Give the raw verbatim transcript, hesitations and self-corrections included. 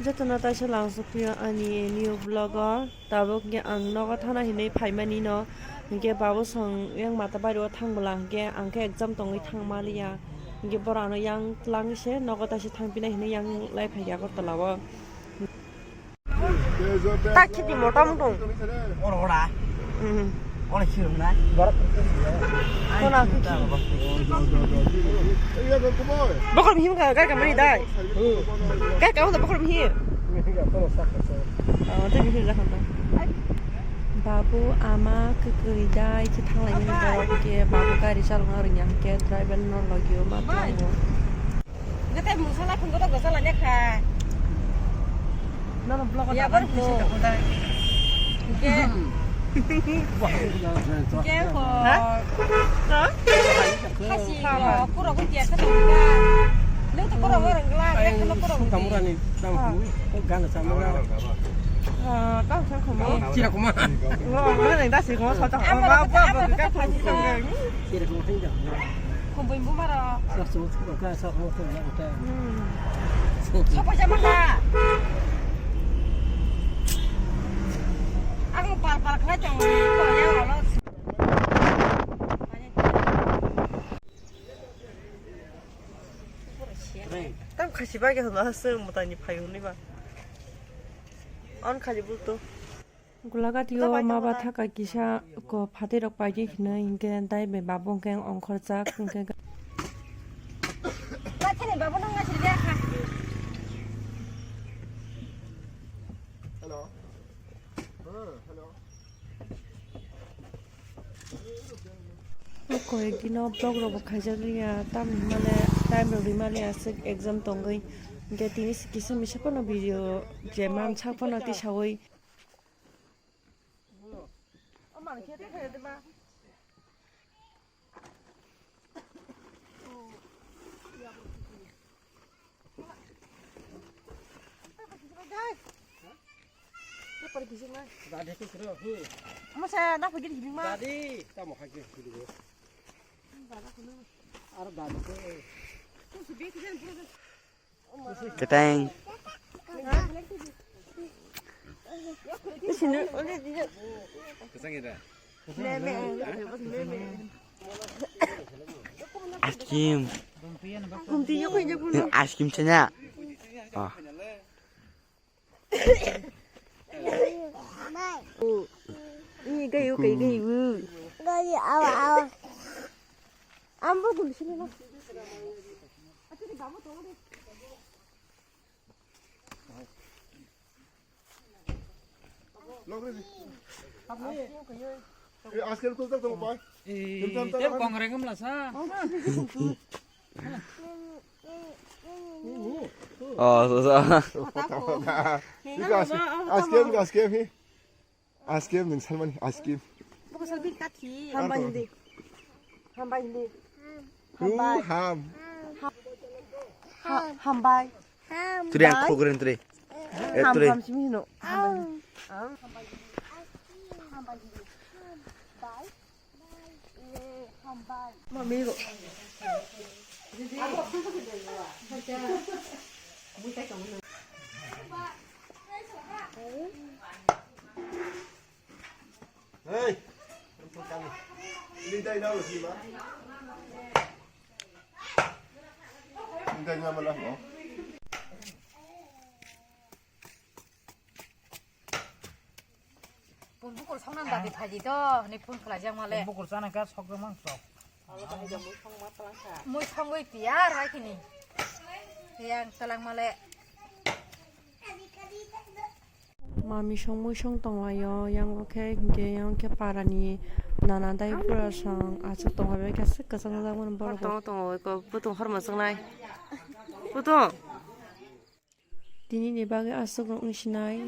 Jotono taisa langsukphiyo ani new vlog o. Tabuk hwnkhe ang nogo thana hinwi phaimani no. Hwnkhe babu song yang mata bairo thang bwla hwnkhe ang khe exam tongwi thang maliya. Hwnkhe borok ano yang twlangwi se nogo taisa thang phinai hinwi yang lai phaikha Agartala o. Tak khiti motom tong. Oro ora. Mhm. Oro sirung na. Kona. Bokol mihim ka, kai ka mani dai. Kai ka wala bokol mihim. Oh, tei mihim jakhon ta. Babu ama kwkwi dai khe thanglai mani borok khe babu gari chalokna rwngya hwnkhe driver no logio ma tlango. Gete musala phungo to gosala lekha. Nono vlog ya, ta bar kisi ko. Toko dai. Ke. Ke ko. Ha? Ha? Khasi ko, kuro ko tiya sa tongka. Lo to kuro mo rengla, ke kono kuro ko. Kamura ni tang ko gana samura. Ah, kau sa komo. Sira kuma. Ngo, ngo nang dasi komo sa ta. Ama ba ba ka khasi ko. Sira kuma hinda. Kumbui buma ro. Sok sok sok ka sok sok sok sok ka. Hmm. Sok paisa maka. Ang pal pal khlai tong ko ya lo. Tam khasi ba ke hna se mutani phayung ni ba. On khali bulto. Gulagatio ma ba thaka kisa ko phatirok paidi hinwi hinkhe dai bai babu hinkhe ongkhorjak hinkhe. Hello. O koyek dino vlog rokbo khaijak liya, tamni hwnmale time rok rimaliya aswk exam tongwi. Hinkhe tini kisa misa phano video je mansak phano tisawi. Masa na pagin hibima. Dadi, tamo hagi hibima. Aro dadi ko. Keteng. Sini, oleh dia. Keteng ida. Ice cream. Ice cream sana. Oh. Ini gayu kai gayu. Gayu awa awa. Ambo dulu sini lah. Logre. Eh, ice cream kulta tong pai. Eh, tem kong rengam la sa. Oh, so, so. Ice cream, ice cream hi. Ice cream nung salmani ice cream. Buku salbi kathi. Hambai hindi. Hambai hindi. Hu ham. Hambai. Turi ang khogren turi. Eh, ham, turi. Ham simi hino. Hambai. Hambai. Mami ko. Hey. Ini dai daw si ba. Ini dai nama lah mo. Bun bukur songnan dadi phaidi to, ni phone khlai jak male. Bukur chana ka sok mang sok. Mui songwi piya rai kini. Yang telang male. Mami song mui song tonglaio, yang khe hinkhe yang khe parani nana dai bura song aswk tonglaio, khe aswk kwchang jak mani borok. Tongo tongo ko putung horma songnai. Putung. Tini ni bagwi aswk rok wng sinai.